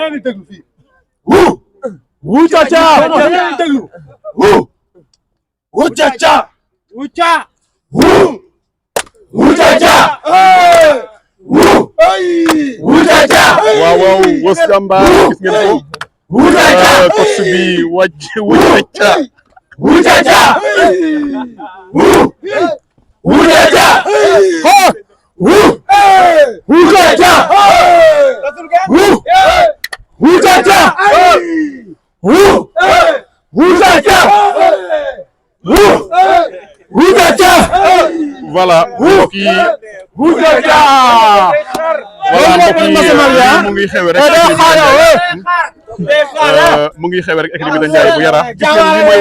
ngeen di déglu fii. Wucaca. ngeen di déglu. Wucaca. Wuca. Wucaca. Wucaca. waaw waaw Wos Jàmbaar gis ngeen ko. Wucaca. coach bi wàcc Wucaca. Wucaca. Wucaca. Wucaca. Wucaca. Wucaca. Wucaca. voilà mbokk yi. Wucaca. voilà mbokk yi mu ngi xewe rek. mu ngi xewe rek équipe bi dañ jaay bu Yara. gis ngeen lii mooy.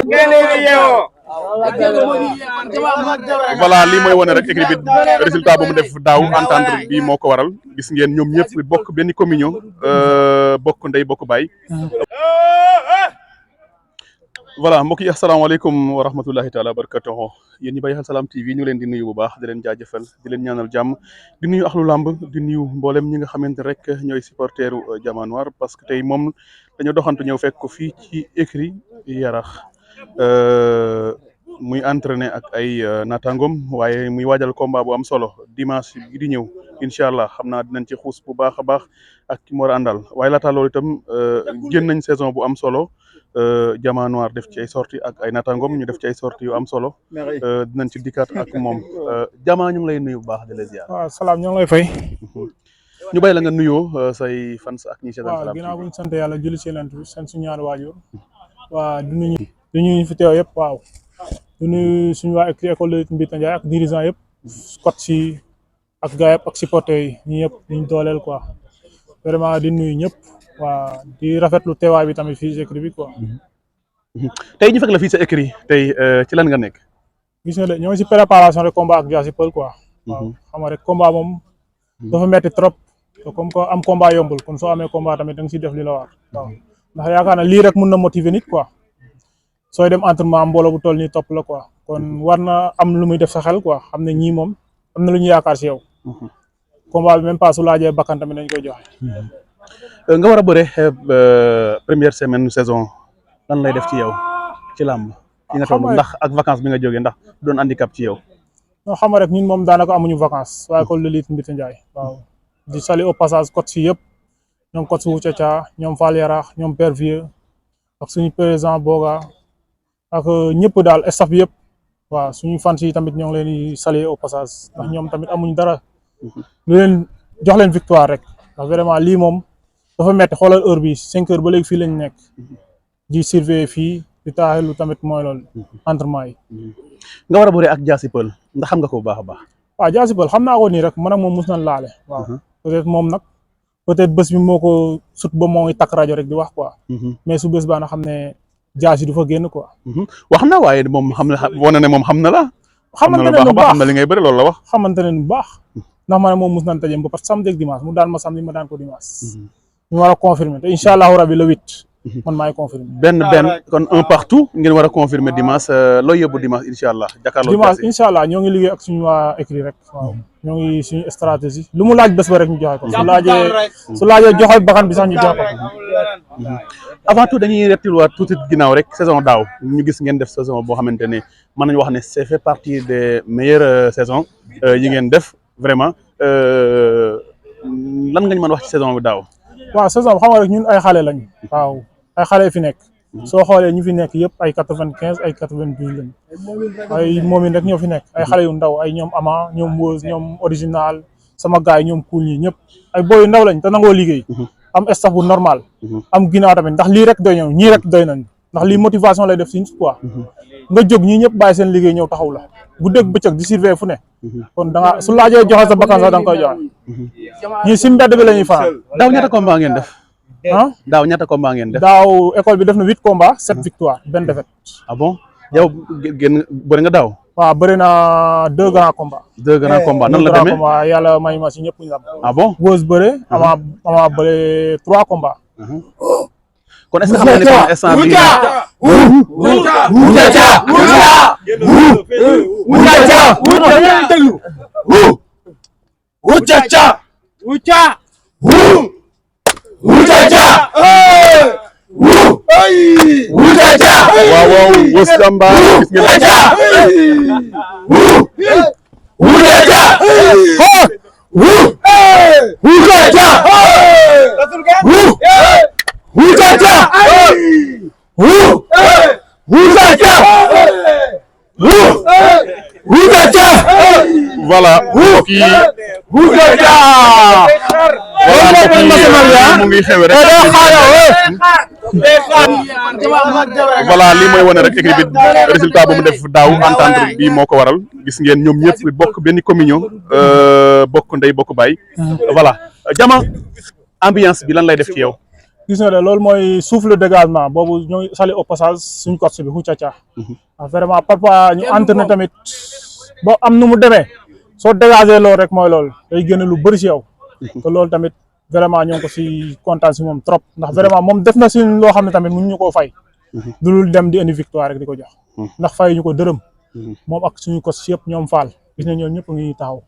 voilà lii mooy wane rek équipe bi résultat bu mu def daaw entendre bi moo ko waral gis ngeen ñoom ñëpp bokk benn communion bokk ndey bokk baay. voilà mbokk yi asalaamaaleykum wa rahmatullahi taala wa barakatuhu yéen ñi bàyyi xel Salam TV ñu leen di nuyu bu baax di leen jaajëfal di leen ñaanal jàmm di nuyu axlu làmb di nuyu mboolem ñi nga xamante rek ñooy supporteru Diamant Noir parce que tey moom dañoo doxantu ñëw fekk ko fii ci écrit Yarax muy entraîné ak ay naataangoom waaye muy waajal combat bu am solo dimanche bi di ñëw incha allah xam naa dinañ ci xuus bu baax a baax ak ki mu war a àndal waaye laata loolu itam génn nañ saison bu am solo. Diamant Noir def ci ay sorties ak ay naataangoom ñu def ci ay sorties yu am solo dinañ ci dikkaat ak moom Diamant ñu ngi lay nuyu bu baax di la ziar. waaw salaam ñoo ngi lay fay. ñu bàyyi la nga nuyoo say fans ak ñi seetaan Salam. waaw ginnaaw bu ñu sant yàlla julli ci Yonent bi sant suñu ñaari waajur waaw du nuyu ñu fi teew yëpp waaw du nuyu suñu waa école de lutte Mbita Ndiaye ak dirigeant yëpp coach yi ak gars yëpp ak supporters yi ñi yëpp ñu dooleel quoi vraiment di nuyu ñëpp. waaw di rafetlu teewaay bi tamit fii ci écrit bi quoi. tey ñu fekk la fii sa écrit tey ci lan nga nekk. gis nga de ñoo ngi ci préparation rek combat ak Diassy Peulh quoi. waaw xam nga rek combat moom. dafa metti trop. te comme que am combat yombul kon soo amee combat tamit da nga ciy def li la war. waaw ndax yaakaar na lii rek mun na motiver nit quoi. sooy dem entraînement mbooloo bu toll nii topp la quoi kon war na am lu muy def sa xel quoi xam ne ñii moom am na lu ñu yaakaar ci yow. combat bi même pas su laajee bakkan tamit dañ koy joxe. nga war a bëre première semaine saison lan lay def ci yow ci làmb ci nga toll ndax ak vacances bi nga jógee ndax doon handicap ci yow. non xam nga rek ñun moom daanaka amuñu vacances waaye école de lutte Mbita Ndiaye waaw di saluer au passage coach yi yëpp ñoom coach Wucaca ñoom Fall Yarax ñoom Père Vieux ak suñu président Boga ak ñëpp daal staff bi yëpp waaw suñu fans yi tamit ñoo ngi leen di saluer au passage ndax ñoom tamit amuñu dara lu leen jox leen victoire rek ndax vraiment lii moom. dafa metti xoolal heure bi 5 heures ba léegi fii lañ nekk di surveiller fii di taaxelu tamit mooy loolu entraînement yi. nga war a bëre ak Diassy Peulh ndax xam nga ko bu baax a baax. waaw Diassy Peulh xam naa ko nii rek man ak moom mos nañ laale. waaw peut-être moom nag peut-être bés bi moo ko sut ba moo ngi takk rajo rek di wax quoi. mais su bés baa na xam ne Diassy du fa génn quoi. wax na waaye moom xam na wane ne moom xam na la. xamante ne bu baax xam na li ngay bëri loolu la wax. xamante ne bu baax. ndax ma ne moom mos nañ taje ba parce que samedi ak dimanche mu daan ma samedi ma daan ko dimanche. ñu war a confirmer te incha allahu rabi le 8. man maay confirmer. benn kon un partout ngeen war a confirmer dimanche looy yóbbu dimanche incha allah. jàkkaarloo dimanche incha allah ñoo ngi liggéey ak suñu waa écrit rek. waaw ñoo ngi suñu stratégie lu mu laaj bés ba rek ñu joxe ko. su laajee joxe bakkan bi sax ñu joxe ko. avant tout dañuy rettiluwaat tuuti ginnaaw rek saison daaw ñu gis ngeen def saison boo xamante ne mën nañu wax ne c'est fait partie des meilleures saisons yi ngeen def vraiment lan nga ñu mën wax ci saison bi daaw. waaw saison xam nga rek ñun ay xale lañ waaw ay xale fi nekk soo xoolee ñu fi nekk yëpp ay 95 ay 92 lañ ay moomin rek ñoo fi nekk ay xale yu ndaw ay ñoom Ama ñoom Wose ñoom original sama gars yi ñoom kuul ñi ñëpp ay boy yu ndaw lañ te nangoo liggéey am staff bu normal am ginnaaw tamit ndax lii rek doy ñëw ñii rek doy nañ ndax lii motivation lay def si quoi nga jóg ñii ñëpp bàyyi seen liggéey ñëw taxaw la bu dégg bëccëg di surveiller fu ne kon da nga su laajee joxe sa bakkan sax da nga koy joxe ñii si mbedd bi la ñuy fanaan. daaw ñaata combat ngeen def. ah daaw ñaata combat ngeen def. daaw école bi def na 8 combats 7 victoires benn défaite. ah bon yow génn bëri nga daaw. waaw bëri na 2 grands combats. 2 grands combats nan la demee yàlla may ma si ñëpp ñu am. ah bon Wose bëre ama bëre 3 combats. kon est-ce que xam nga ne instant bii Wucaca. Rebeuss Jambar gis ngeen voilà kii mu ngi xew rek voilà lii mooy wane rek équipe bi résultat bu mu def daaw entendre bi moo ko waral gis ngeen ñoom ñëpp bokk benn communion bokk ndey bokk baay voilà Jama ambiance bi lan lay def ci yow. gis nga de loolu mooy souffle dégagement boobu ñooy sali au passage suñ coach bi Houcaca vraiment parfois ñu entraîné tamit ba am nu mu demee soo dégagé loolu rek mooy loolu day génne lu bëri si yow te loolu tamit vraiment ñoo ngi ko si kontaan si moom trop ndax vraiment moom def na si loo xam ne tamit mënuñu koo fay dulul dem di indi victoire rek di ko jox ndax fay ñu ko dërëm moom ak suñu coach yëpp ñoom Fall gis na ñoom ñëpp a ngi taxaw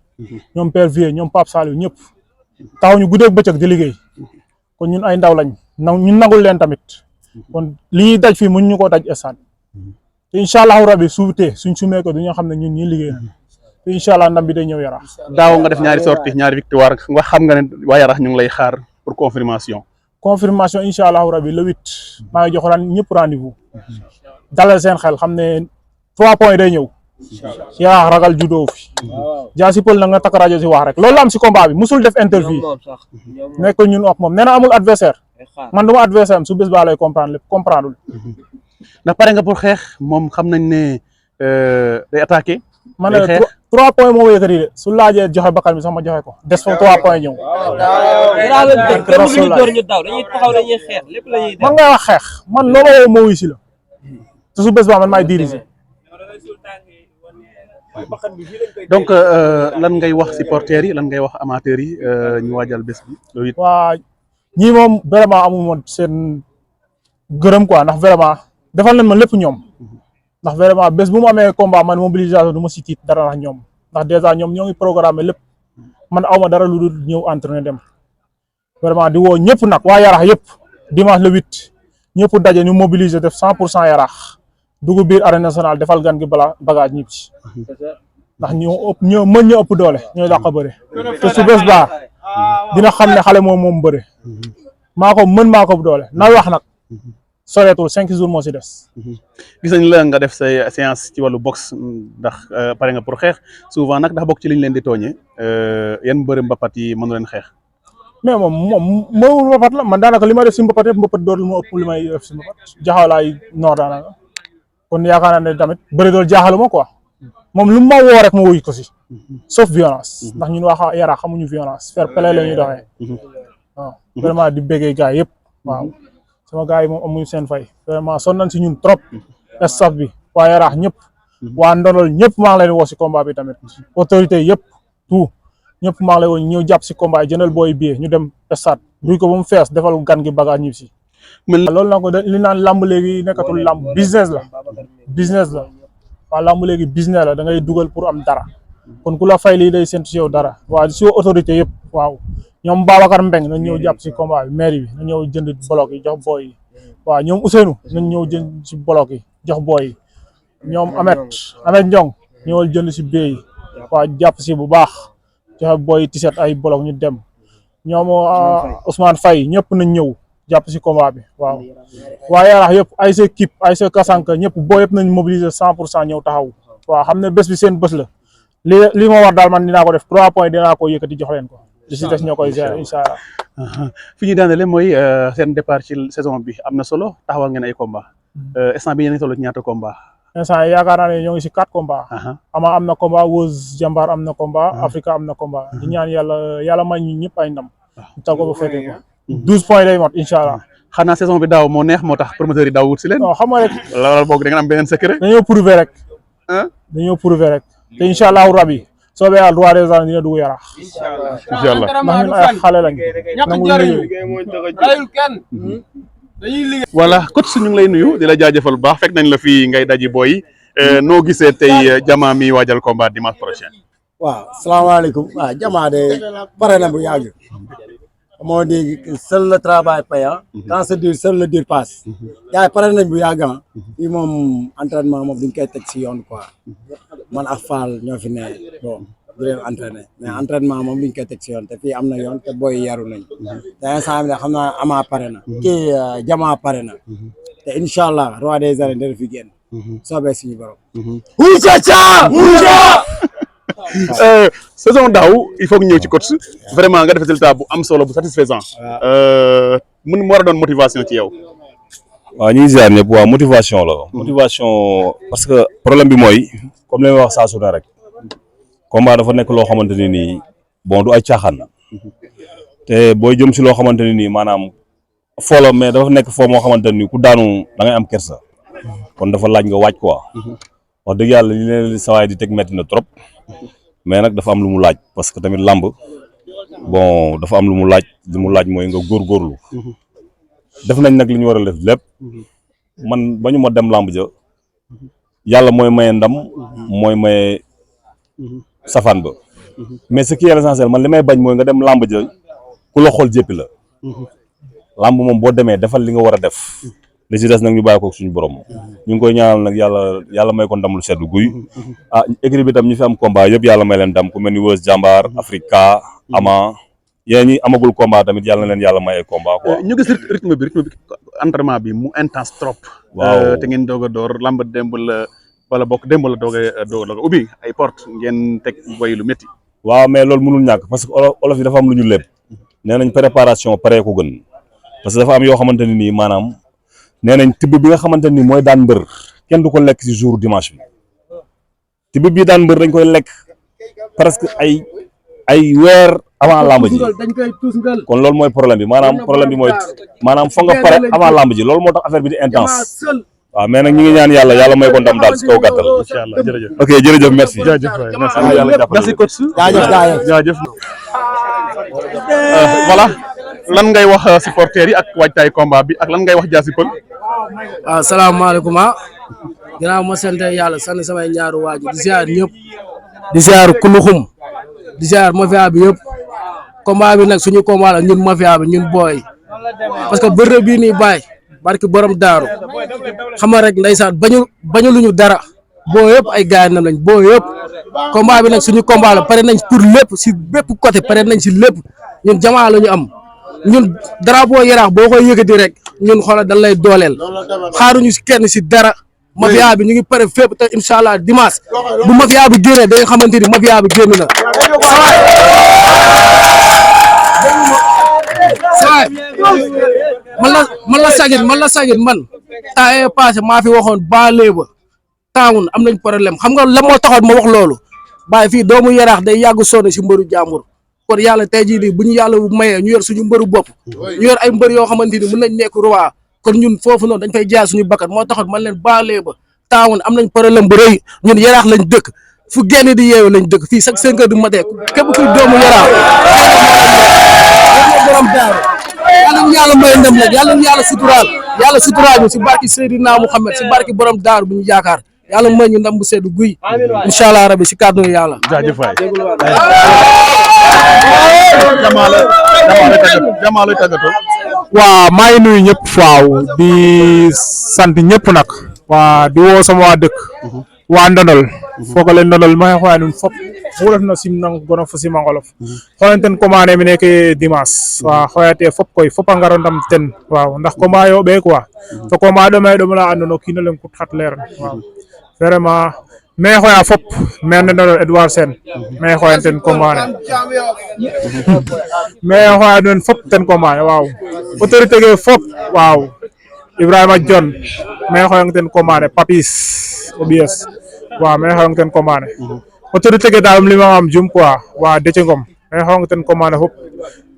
ñoom Père Vieux ñoom Pape Saliou ñëpp taxaw ñu guddeeg bëccëg di liggéey kon ñun ay ndaw lañ ñun nangul leen tamit kon li ñuy daj fii mën ñu koo daj stade te incha allahu rabi suñ sumee ko du ñoo xam ne ñun ñii liggéey te incha allah ndam bi day ñëw Yaraax. daaw nga def ñaari sortie ñaari victoire nga xam nga ne waa Yaraax ñu ngi lay xaar pour confirmation. confirmation incha allahu rabi le 8 maa ngi jox ñëpp rendez-vous dalal seen xel xam ne 3 points day ñëw Yaraax ragal juddoo fi jaasi pël na nga takk rajo si wax rek loolu la am si combat bi musul def interview nekk ñun ak moom nee na amul adversaire man duma adversaire am su bés baa lay comprendre lépp comprendre lul ndax pare nga pour xeex moom xam nañ ne day attaqué. man ne 3 points moo yëkkati de su laajee joxe bakkan bi sax ma joxe ko des fa 3 points ñëw. man ngay wax xeex man loolu moo wuy si la te su bés baa man maay diriger. donc lan ngay wax supporters yi lan ngay wax amateurs yi ñu waajal bés bi loolu it. waa ñii moom vraiment amuma seen gërëm quoi ndax vraiment defal nañ ma lépp ñoom ndax vraiment bés bu mu amee combat man mobilisation du ma si tiit dara ndax ñoom ndax dèjà ñoom ñoo ngi programmé lépp man awma dara lu dul ñëw entraîné dem vraiment di woo ñëpp nag waa Yaraax yëpp dimanche le 8 ñëpp daje ñu mobiliser def 100% Yaraax dugg biir arène nationale defal gan gi bala bagage ñib ci ndax ñoo mën ñu ëpp doole ñooy dàq bëre te su bés baa dina xam ne xale moom bëre maa ko mën maa ko doole na wax nag soreetul 5 jours moo si des. gis nañ la nga def say séance ci wàllu boxe ndax pare nga pour xeex souvent nag ndax bokk ci liñ leen di tooñee yan mbëri mbapat yi mënu leen xeex. mais moom mbapat la man daanaka li ma def si mbapat yëpp mbapat door lu ma ëpp li may def si mbapat jaxaw laay noor daanaka kon yaakaar naa ne tamit bëri dool jaaxaluma quoi moom lu ma woo rek ma wuyu ko si sauf violence ndax ñun waa Yaraax xamuñu violence fair play la ñuy doxee waaw vraiment di béggee gars yëpp waaw sama gars yi moom amuñu seen fay vraiment son nañ si ñun trop staff bi waa Yaraax ñëpp waa Ndondol ñëpp maa ngi leen woo si combat bi tamit autorité yëpp tout ñëpp maa ngi lay woo ñëw jàpp si combat yi jëndal booy billet ñu dem stade duy ko ba mu fees defal gan gi bagage ñib si loolu nag ko li naan làmb léegi nekkatul làmb business la waaw làmb léegi business la da ngay dugal pour am dara kon ku la fay lii day séntu si yow dara waaw si autorité yëpp waaw ñoom Babacar Mbeng nañ ñëw jàpp si combat bi maire bi nañ ñëw jënd bloc yi jox booy yi waaw ñoom Ousseynou nañ ñëw jënd si bloc yi jox booy yi ñoom Amet Ndiong ñëwal jënd si bee yi waaw jàpp si bu baax joxe booy yi tiset ay bloc ñu dem ñoom Ousmane Faye ñëpp nañ ñëw jàpp si combat bi waaw waa Yaraax yëpp ay sa équipe ay sa kasanka ñëpp boo yëpp nañ mobiliser 100% ñëw taxaw waaw xam ne bés bi seen bés la li ma war daal man dinaa ko def 3 points dinaa ko yëkkati jox leen ko li si des ñoo koy gérer incha allah. fi ñu daanele mooy seen départ ci saison bi am na solo taxawal ngeen ay combat instant bi yéen a ngi toll ci ñaata combat. instant yaakaar naa ne ñoo ngi si 4 combats. Ama am na combat Wos Jambar am na combat. Africa am na combat. di ñaan yàlla may ñu ñëpp ay ndam. ñu taw ko ba féetee ko. 12 points day mot incha allah. xanaa saison bi daaw moo neex moo tax promoteur yi daaw wut si leen. non xam nga rek. loolu boog da ngeen am beneen secret. dañoo prouver rek. te incha allahu rabi soobee yàlla roi des arènes dina dugg Yaraax. incha allah ndax ñun ay xale lañ. nangu liggéey. voilà coach su ñu ngi lay nuyu di la jaajëfal bu baax fekk nañ la fii ngay daji booy noo gisee tey Jama mi waajal combat dimanche prochain. waaw salaamaaleykum waaw Jama de pare na bu yàgg moo di seul le travail payant. Quand c'est dur seul le dur passe. gars yi pare nañ bu yàgg ah. fii moom entraînement moom duñ koy teg si yoon quoi. man ak Fall ñoo fi ne bon di leen entraîner mais entraînement moom duñ koy teg si yoon te fii am na yoon te booy yaru nañ. te instant bi xam naa Ama pare na. kii Jama pare na. te incha allah roi des arènes dana fi génn. soobee suñu borom. Ouzacha saison daaw il faut que ñëw ci coach vraiment nga def résultat bu am solo bu satisfaisant. mu war a doon motivation ci yow. waaw ñu ngi ziar ñëpp waaw motivation la. motivation parce que problème bi mooy comme li may wax saa su ne rek combat dafa nekk loo xamante ne nii bon du ay caaxaan te booy jëm si loo xamante ne nii maanaam foo la mais dafa nekk foo moo xamante ne nii ku daanu da ngay am kersa kon dafa laaj nga waaj quoi wax dëgg yàlla li leen sawaay di teg metti na trop mais nag dafa am lu mu laaj parce que tamit làmb bon dafa am lu mu laaj mooy nga góorgóorlu. def nañ nag li ñu war a def lépp man bañu ma dem làmb ja yàlla mooy maye ndam mooy maye safaan ba mais ce qui est l'essentiel man li may bañ mooy nga dem làmb ja ku la xool jéppi la làmb moom boo demee defal li nga war a def li ci des nag ñu bàyyi ko suñu borom ñu ngi koy ñaanal nag yàlla may ko ndam lu seddu guy équipe bi tam ñu fi am combat yëpp yàlla may leen ndam ku mel ni Weuz Jambar Africa Ama yéen ñi amagul combat tamit yàlla na leen yàlla may ay combat quoi. ñu gis rythme bi entraînement bi mu intense trop. waaw te ngeen doog a door lamb démb la wala bokk démb la doog a ubbi ay porte ngeen teg way lu métti. waaw mais loolu mënul ñàkk parce que olof yi dafa am lu ñu lépp nee nañ préparation paree ko gën parce que dafa am yoo xamante ne nii maanaam nee nañ tibb bi nga xamante ni mooy daan mbër kenn du ko lekk ci jour dimanche bi tibb bii daan mbër dañ koy lekk presque ay weer avant lamb ji kon loolu mooy problème bi maanaam foog nga pare avant lamb ji loolu moo tax affaire bi di intense waaw mais nag ñi ngi ñaan yàlla may ko ndam daal ci kaw gàttal. incha allah jërëjëf. ok jërëjëf merci. jaajëf merci coach. jaajëf. voilà lan ngay wax supporters yi ak waajtaay combat bi ak lan ngay wax Diassy Peulh. waaw salaamaaleykum ginnaaw ma sant yàlla sant samay ñaaru waaju di ziar ñëpp di ziar kuluxum di ziar mafia bi yëpp combat bi nag suñu combat la ñun mafia bi ñun booy parce que bërëb bii nii bàyyi barki borom daaru xam nga rek ndeysaan bañu luñu dara boo yëpp ay gaay nam lañ boo yëpp combat bi nag suñu combat la pare nañ pour lépp si bépp côté pare nañ si lépp ñun jamaa la ñu am ñun drapeau Yaraax boo koy yëkkati rek ñun xoolal dañ lay dooleel xaaruñu si kenn si dara mafia bi ñu ngi pare fépp te incha allah dimanche bu mafia bi génnee da nga xamante ni mafia bi génn na saay man la sagit man temps est passé maa fi waxoon ba léeba taawun am nañ problème xam nga la moo taxoon ma wax loolu bàyyi fii doomu Yaraax day yàgg sonn si mbëru jàmbur kon yàlla tey jii nii bu ñu yàlla mayee ñu yor suñu mbëru bopp ñu yor ay mbër yoo xamante ni mën nañ nekk roi kon ñun foofu noonu dañ fay jaay suñu bakkat moo taxoon man leen baalee ba taawun am nañ problème bu rëy ñun Yaraax lañ dëkk fu génn di yeewu lañ dëkk fii chaque 5 heures du matin képp kuy doomu Yaraax borom daaru yàlla ñu yàlla may ndam nag yàlla ñu yàlla suturaal ñu si barki Seydina Mouhamed si barki borom daaru bu ñu yaakaar yàlla may ñu ndam bu seddu guy incha allah rabi si kàddu yàlla. jaajëf waay. Jamaa lay tàggatoo. waaw maa ngi nuyu ñëpp waaw di sant ñëpp nag waa di woo sama waa dëkk waa Ndondol fogole Ndondol maxey xoya nuun fop mu refna simnang gonof fo simangolof xoyanten commande mi neke dimanche wa xoyate fop koy fop a ngaro ndam ten waaw ndax combat yooɓe quoi to combat ɗome la andoona o kiin o leŋ kut xat leeran waaw vraiment mais xoya fop maire ne Ndondol Edouard Sène mais xoyan ten commande mais xoya nuun fop ten commande waaw autorité ke fop waaw Ibrahima John mais xoyang ten commande Papis o ɓiyes waaw mais xoyang ten commande autorité ke daal lima am jum quoi waa Déthié Ngom mais xoyang ten commande fop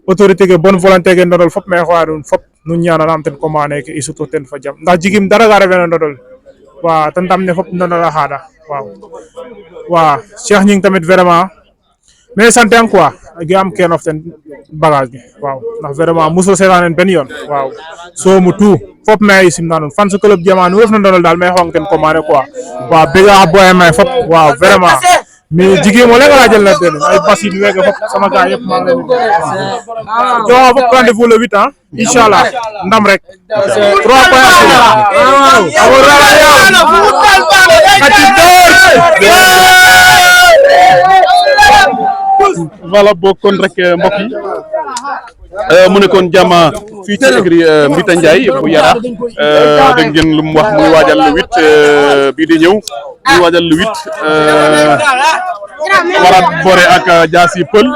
autorité ke bonne volonté ke Ndondol fop mais xoya nuun fop nu ñaananam ten commande ke i sutu ten fa jam ndax jigim dara ga refena Ndondol waaw te ndam ne fop Ndondol a xaada waaw Cheikh Ñing tamit vraiment mais sant an quoi gi am kenn of ten bagage bi waaw ndax vraiment moso seetanen benn yoon waaw soomu tout fop mais simna nuun fan su club Diama nu ref na Ndondol daal mais xoyang ten commande quoi waaw bëgg a boye may fop waaw vraiment mais jigéen moo leen nga jël na den ay basi du wega fop sama gars yëpp maa ngi leen di jox fop rendez-vous le 8 ans inchallah ndam rek 3 points voilà bokkoon rek mbokk yi mu nekkoon jàmm fii ci écurie Mbita Ndiaye bu Yaraax dégg ngeen lu mu wax muy waajal le 8 bii di ñëw muy waajal le 8 waraat boore ak Jaasi Pël